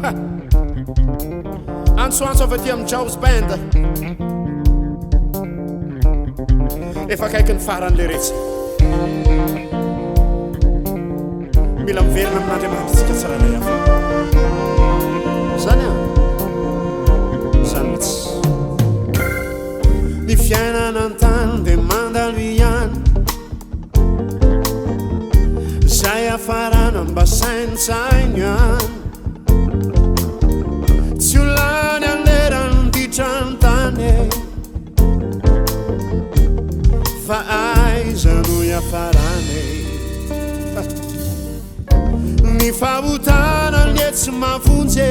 Ha! Antsoantso avy aty amin'ny Jaws Band. Efa akaiky ny farany leretsy. Mila miverina amin'Andriamanitra isika tsirairay avy. Zany an. Zany mihitsy. Ny fiainana an-tany dia mandalo ihany. Zay hafarana mba saintsaino ihany. Tsy ho lany aleran'ny ditran'ny tany e. Fa aiza no hiafarana e. Ny fahotana anie tsy mahavonjy e.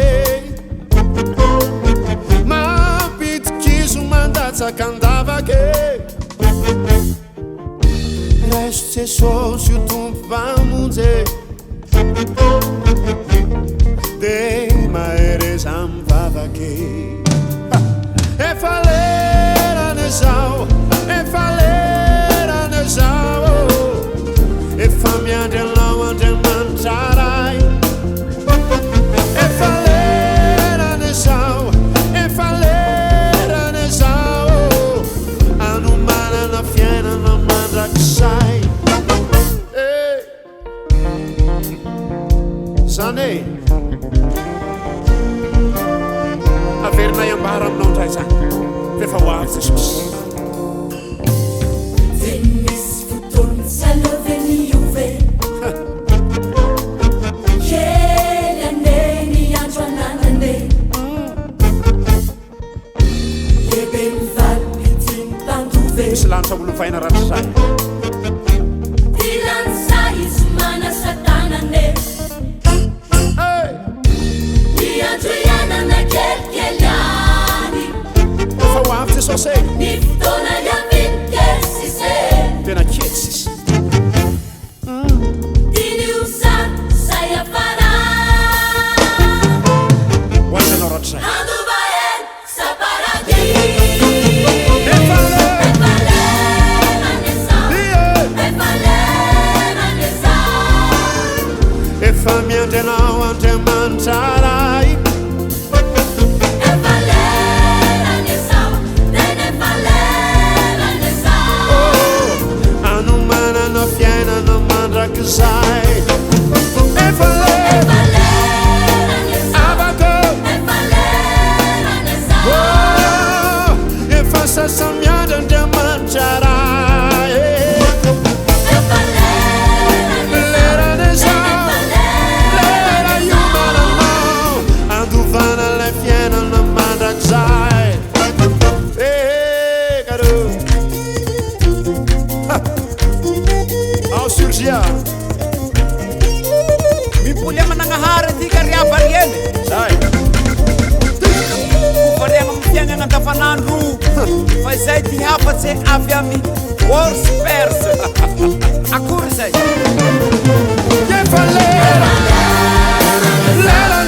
Mampidi-kizo mandatsaka an-davaka e. Raiso Jesosy ho Tompo Mpamonjy e. Dia mahereza mivavaka e. Efa lerany izao, efa lerany izao. Efa miandry anao Andriamanitra Ray. Efa lerany izao, efa lerany izao. Anomanana fiainana mandrakizay. Eh. Zany e. Averinay ambara aminao indray zany. F'efa ho avy Jesosy. Misy lanitra ho lovaina rahatrizay. Efa ho avy Jesosy e. Tena kely sisa. Ho aiza ianao rahatrizay? Efa miandry anao Andriamanitra Ray. Oh, anomanana fiainana mandrakizay. Efa lera, abako. Oh, efa sasa-miandry Andriamanitra Ray. Lerany izao, lera iomananao, andovana ilay fiainana mandrakizay. Eh, karo. Ha. Ao Surgia. Mimpoly aman-Nagnahary antika ry hava ry eny. Zay. Ho variagna amin'ny fiainana andavanandro fa izay ty hafatse avy amy Worspers. Akory izay. Efa lera, lera.